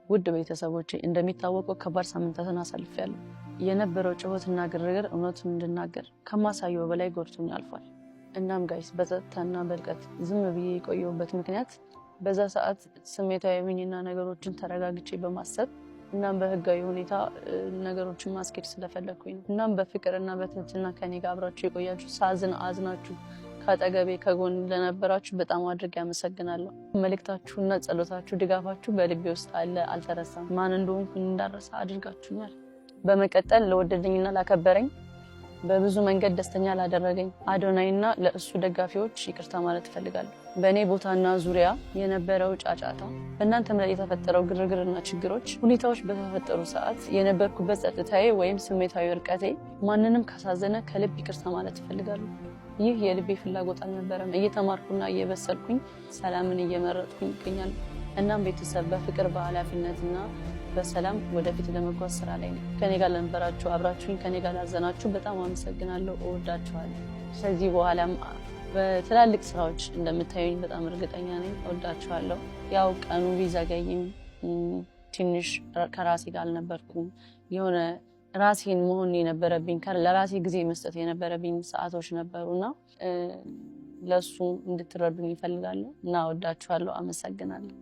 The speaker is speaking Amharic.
ውድ ቤተሰቦቼ፣ እንደሚታወቀው ከባድ ሳምንታትን አሳልፌያለሁ። የነበረው ጩኸትና ግርግር እውነቱን እንድናገር ከማሳየው በላይ ጎድቶኝ አልፏል። እናም guys፣ በጸጥታና በርቀት ዝም ብዬ የቆየሁበት ምክንያት በዛ ሰዓት ስሜታዊ ሆኜና ነገሮችን ተረጋግቼ በማሰብ እናም በህጋዊ ሁኔታ ነገሮችን ማስኬድ ስለፈለግኩኝ ነው። እናም በፍቅርና በትህትና ከኔ ጋር አብራችሁ የቆያችሁ፣ ሳዝን አዝናችሁ ከአጠገቤ ከጎን ለነበራችሁ በጣም አድርጌ አመሰግናለሁ። መልእክታችሁና ጸሎታችሁ፣ ድጋፋችሁ በልቤ ውስጥ አለ፣ አልተረሳም። ማን እንደሆንኩ እንዳረሳ አድርጋችሁኛል። በመቀጠል ለወደደኝና ላከበረኝ፣ በብዙ መንገድ ደስተኛ ላደረገኝ አዶናይና ለእሱ ደጋፊዎች ይቅርታ ማለት እፈልጋለሁ። በእኔ ቦታና ዙሪያ የነበረው ጫጫታ፣ በእናንተም ላይ የተፈጠረው ግርግርና ችግሮች፣ ሁኔታዎች በተፈጠሩ ሰዓት የነበርኩበት ጸጥታዬ ወይም ስሜታዊ እርቀቴ ማንንም ካሳዘነ ከልብ ይቅርታ ማለት እፈልጋለሁ። ይህ የልቤ ፍላጎት አልነበረም። እየተማርኩና እየበሰልኩኝ ሰላምን እየመረጥኩኝ ይገኛል። እናም ቤተሰብ፣ በፍቅር፣ በኃላፊነትና በሰላም ወደፊት ለመጓዝ ስራ ላይ ነው። ከኔ ጋር ለነበራችሁ፣ አብራችሁኝ ከኔ ጋር ላዘናችሁ በጣም አመሰግናለሁ። እወዳችኋለሁ። ከዚህ በኋላም በትላልቅ ስራዎች እንደምታዩኝ በጣም እርግጠኛ ነኝ። እወዳችኋለሁ። ያው ቀኑ ቢዘገይም ትንሽ ከራሴ ጋር አልነበርኩም። የሆነ ራሴን መሆን የነበረብኝ፣ ለራሴ ጊዜ መስጠት የነበረብኝ ሰዓቶች ነበሩና ለእሱ እንድትረዱኝ እፈልጋለሁ እና እወዳችኋለሁ። አመሰግናለሁ።